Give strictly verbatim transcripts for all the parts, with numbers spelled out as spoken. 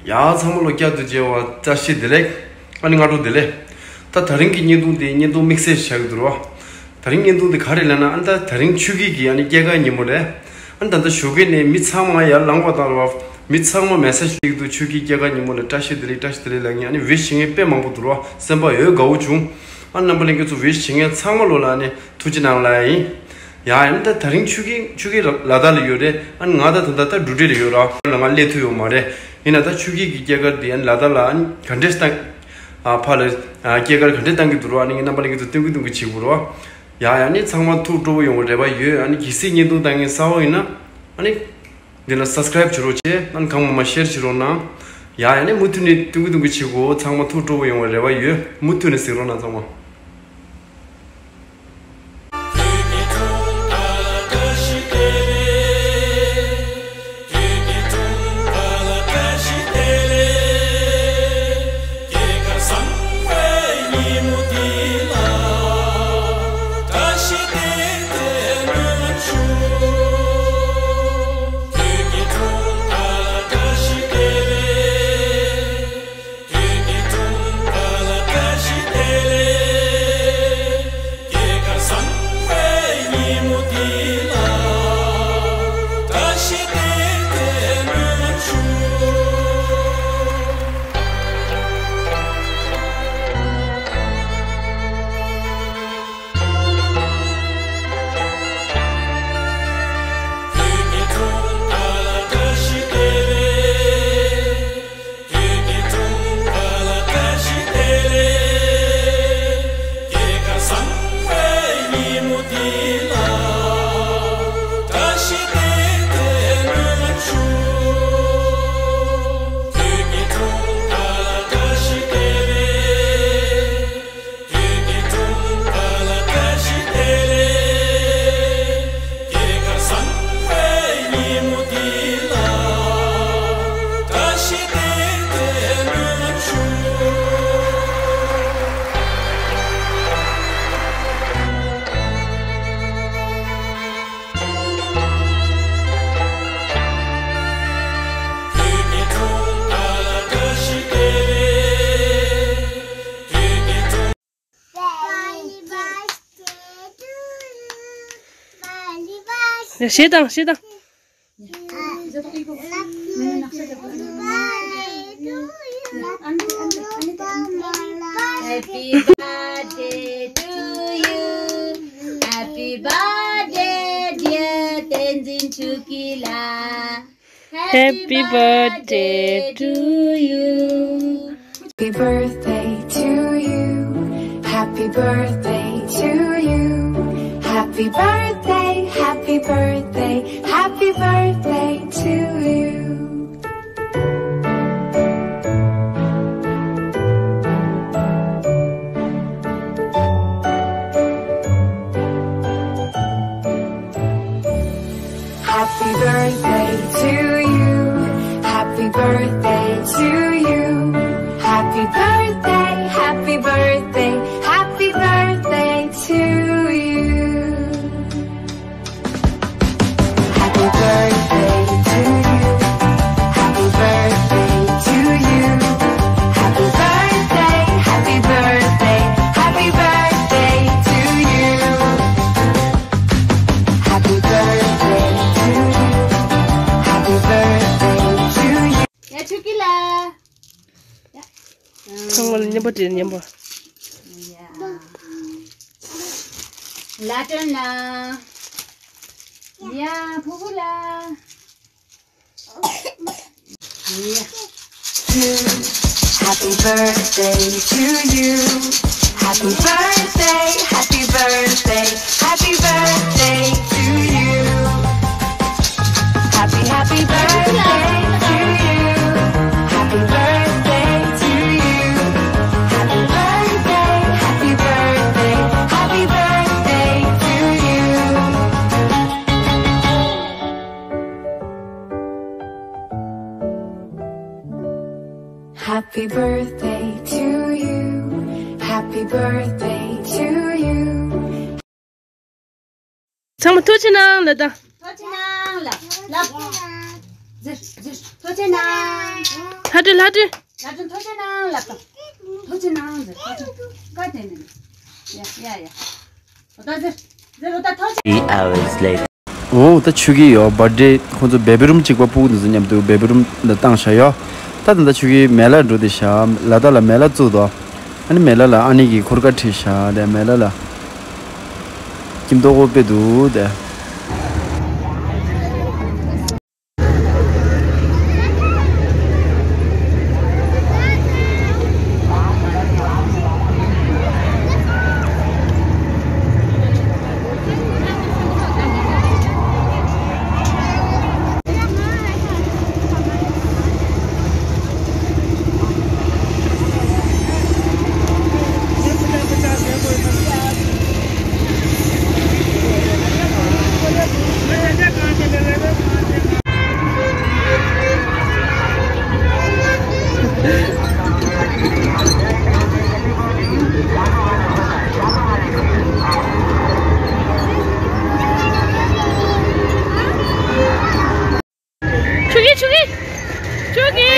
ཡ་ཚང་མ་ལོ་བསྐྱར་དུ་མཇལ་བ་བཀྲ་ཤིས་བདེ་ལེགས། ཨ་ནི་སྔ་དྲོ་བདེ་ལེགས། ད་ད་རིང་གི་བརྙན་ཐུང་དེ་བརྙན་ཐུང་དམིགས་བསལ་ཞིག་ཆགས་ཀྱི་འདུག་རོ། ད་རིང་བརྙན་ཐུང་དེ་ག་རེ་ལབ་ན། ཨ་ནི་ད་ད་རིང་ཆོས་སྐྱིད་ཀྱི་ཨ་ནི་སྐྱེས་སྐར་ཉིན་མོ་རེད། ཨ་ནི་ད་ལྟ་ཞོགས་ཀས་ནས་མི་ཚང་མ་ཡར་ལངས་པ་དང་རོ། མི་ཚང་མ་མེ་སེ་ཇི་སླེབས་འདུག་ཆོས་སྐྱིད་སྐྱེས་སྐར་ཉིན་མོ་ལ་བཀྲ་ཤིས་བདེ་ལེགས། བཀྲ་ཤིས་བདེ་ལེགས་ལབ་མཁན། ཨ་ནི་ཝིཤ་བྱེད་མཁན་དཔེ་མང་པོ་འདུག་རོ། སེམས་པ་འོ་དགའ་བོ་བྱུང་། ཨ་ནི་རྣམ་པ་ལྷན་རྒྱས་ཚོ་ཝིཤ་བྱེད་མཁན་ཚང་མ་ལོ་ལ་ཨ་ནི་ཐུགས་རྗེ་གནང་ལབ་ཡིན། ཡ་ཡིན་ད་ད་རིང་ཆོས་སྐྱིད་ཆོས་སྐྱིད་ལ་དྭགས་ལ་ཡོད་རེད། ཨ་ནི་ང་ད་ད་ད་ད་འབྲུག་སྒྲ་ལ་ཡོད་ར། ལ་ང་སླེབས་ཐུབ་ཡོད་མ་རེད། ཡིན་ན་ད་ཆོས་སྐྱིད་ཀྱི་སྐྱེས་སྐར་འདི་ཨ་ནི་ལ་དྭགས་ལ་ཨ་ནི་ག་འདྲས་བཏང་། ཨ་ཕ་ལ་ཨ་སྐྱེས་སྐར་ག་འདྲས་བཏང་གི་འདུག་རོ། ཨ་ནི་ངས་རྣམ་པ་ལྷན་རྒྱས་ཚོ་སྟོན་གི་སྟོན་གི་བྱེད་དགོས་རོ། ཡ་ཡ་ནི་ཚང་མ་ཐུགས་སྤྲོ་པོ་ཡོང་བའི་རེ་བ་ཡོད། ཨ་ནི་གལ་སྲིད་བརྙན་ཐུང་བཏང་མཁན་གསར་པ་ཡིན་ན་ཨ་ནི་འདི་ལ་སབ་སི་ཀ་རེབ་བྱེད་རོགས་བྱེད། ཨ་ནི་གང་མང་མང་ཤེར་བྱེད་རོགས་གནང་། ཡ་ཡ་ནི་མུ་མཐུད་ནས་སྟོན་གི་སྟོན་གི་བྱེད་དགོས། ཚང་མ་ཐུགས་སྤྲོ་པོ་ཡོང་བའི་རེ་བ་ཡོད། མུ་མཐུད་ནས་གཟིགས་རོགས་གནང་ཚང་མ། ཡ་བཞེས་དང་བཞེས་དང་། Happy birthday to you. Happy birthday, dear Tenzin Chukila. Happy birthday to you. Happy birthday to you. Happy birthday to you. Happy birthday, happy birthday, happy birthday to you. Happy birthday to you. Happy birthday to you. Happy birthday, happy birthday, happy birthday to you. Happy birthday to you. Happy birthday to you. Happy birthday, happy birthday, happy birthday to you. Happy birthday to you. Happy birthday to you. ཡ་ཆུ་ཀི་ལ། ཚང་མ་ལ་མཉམ་པོ་སྤྲད། མཉམ་པོ། ཡ། ལ་ཏོན་ལ། ཡ་ཕུ་བུ་ལ། ཡ། Happy birthday to you. Happy birthday, happy birthday, happy birthday to you. Happy, happy birthday to you. Happy birthday to you. Happy birthday, happy birthday, happy birthday to you. Happy birthday to you. Happy birthday to you. ཚང་མ་ཐུགས་རྗེ་གནང་ལབ་དང་། ཐུགས་རྗེ་གནང་ལབ། ལབ། ཟེར་ཟེར། ཐུགས་རྗེ་གནང་། ལྷ་འདྲེ་ལྷ་འདྲེ། ལྷ་འདྲེ་ཐུགས་རྗེ་གནང་ལབ་དང་། ཐུགས་རྗེ་གནང་ཟེར། ཐུགས་རྗེ། བཀའ་དྲིན་ནི། ཡ་ཡ་ཡ། འོ་ད་ཟེར་ཟེར། འོ་ད་ཐུགས་རྗེ། Three hours later. འོ་ད་ཆོས་སྐྱིད་ཡོད་བར་ཌེ་ཁོང་ཚོ་བེ་བི་རུམ་གཅིག་པ་ཕྲུ་གུ་འདི་ཚོ་མཉམ་དུ་བེ་བི་རུམ་ལ་བཏང་བཞག་ཡོད། ད་ད་ལྟ་ཆོས་སྐྱིད་མེ་ལ་འགྲོ་དེ་བཞག་ལ་ད་ལ་མེ་ལ་བཙུགས་དོ། ཨ་ནི་མེ་ལ་ལ་ཨ་ནི་གི་འཁོར་སྐར་ཁྲིད་བཞག་དེ་མེ་ལ་ལ། ཁྱིམ་ཐོག་གོ་དཔེ་འདུག་དེ། ཆུ་གི་ཆུ་གི་ཆུ་གི།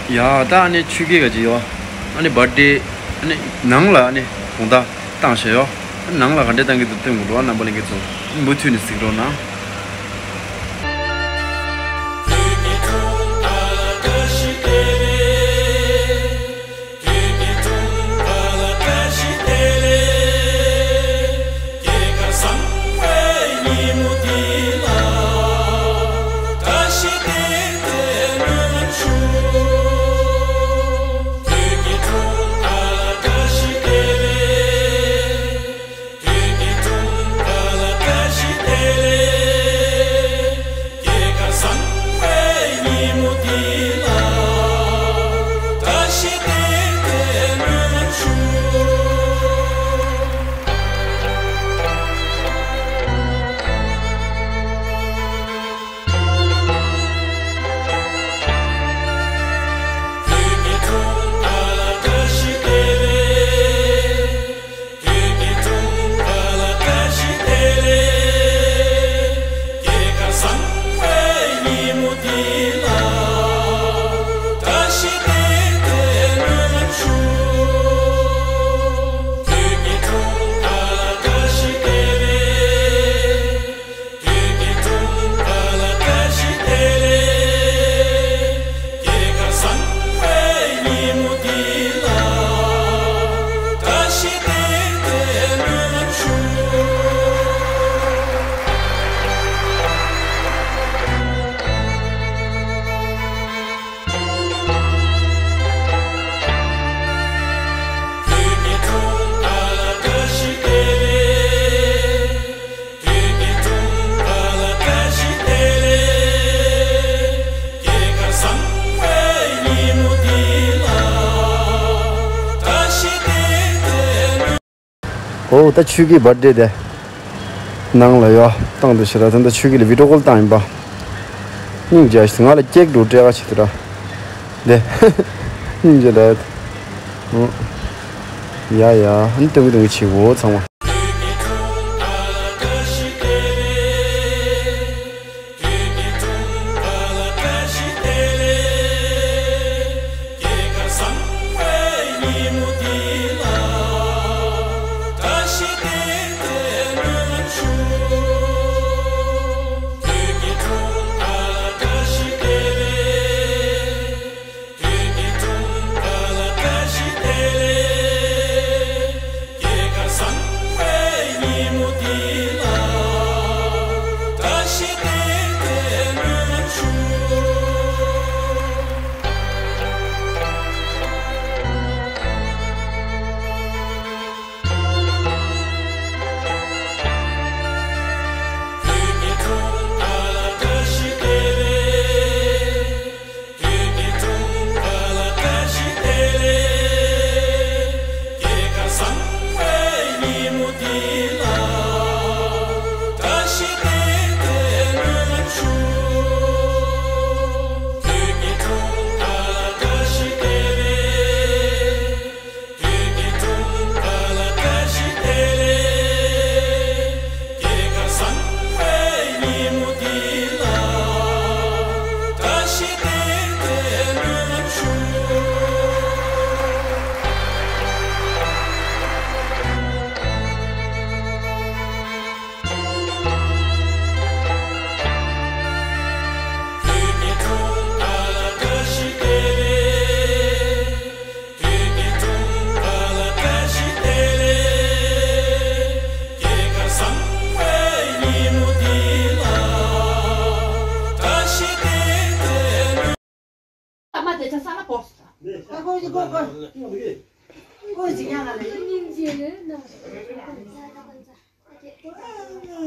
ཡ་ད་ཨ་ནི་ཆུ་སྐྱེས་ག་ཅི་ཡོད། ཨ་ནི་བར་ཌེ། ཨ་ནི་ནང་ལ་ཨ་ནི་དགོང་དག་བཏང་བཞག་ཡོད། ཨ་ནི་ནང་ལ་ག་འདྲས་བཏང་གི་འདུག་སྟོན་དགོས་འགྲོ། རྣམ་པ་ལྷན་རྒྱས་ཚོ་མུ་མཐུད་ནས་གཟིགས་རོགས་གནང་། འོ་ད་ཆོས་སྐྱིད་བར་ཌེ་དེ་ནང་ལ་ཡོད་བཏང་དུ་ཤི་ར། ད་ད་ཆོས་སྐྱིད་ལ་བི་ཌི་ཡོ་ཀོལ་བཏང་ཡིན་པ། སྙིང་རྗེ་ཞིག་ང་ལ་སྐྱེག་འགྲོ་སྤྲད་ག་བྱེད་དུ་ར། དེ་སྙིང་རྗེ་ལ། ཡ་ཡ་ཨ་ནི་སྟོན་གི་སྟོན་གི་བྱེད་འོ་ཚང་མ།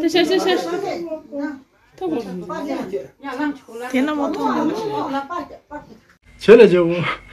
ཤ་ཤ་ཤ་ཤ། ཐོག་མ། དེ་ན་མ་ཐོག་མ། བྱེད་ལ་བྱེད་འོ།